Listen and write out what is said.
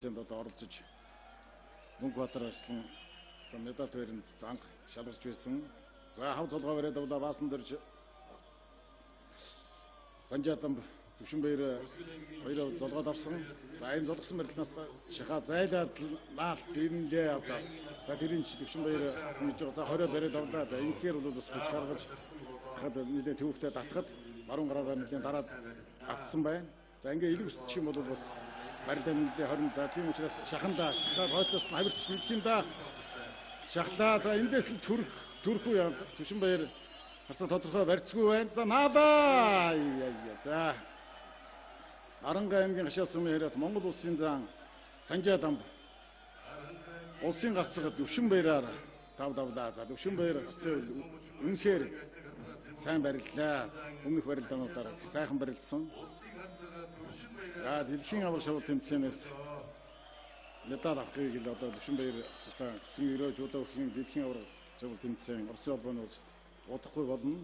Одоо оролцож Мөнхбаатар Арслан одоо медаль хоёронд анх шалгарч байсан. За, хав толгой бариад авлаа. Баасан дөрж Санжаадамб Төвшинбаяр хоёроо золгоод авсан. За, энэ золгосон барилнаас шахаа зайлаад наалт дэрнлээ одоо. За, тэрийн ч Төвшинбаяр цамж байгаа. За, 20 бариад авлаа. За, инхээр бол бас хүч гаргаж хад нэлээд төвөгтэй татхад баруун гараараа нэлээд дараад автсан байна. За, ингээ илэг өсчих юм бол бас барилдаа нэлээд 20. За, тийм учраас шаханда шахаад хойдлоос нь хавирч мэдх юм да. Шахлаа. За, эндээс л төрөх төрөхгүй яа. Төвшинбаяр харцаа тодорхой барьцгүй байна. За, наалаа. Яа. За. Аранга аймгийн Гашаас сумын хэрэг Монгол улсын зан Санжаадамб улсын гарцгаа Төвшинбаяраар тав давлаа. За, Төвшинбаяр гарцын үнэхээр сайн бариллаа. Өмнөх барилдаануудаар сайхан барилдсан. За, дэлхийн аварга шавал тэмцээнээс медаль авахыг л одоо Төвшинбаяр гарцгаа өсөн өрөө жудо өхийн дэлхийн аварга шавал тэмцээн Оросын холбооны улсад удахгүй болно.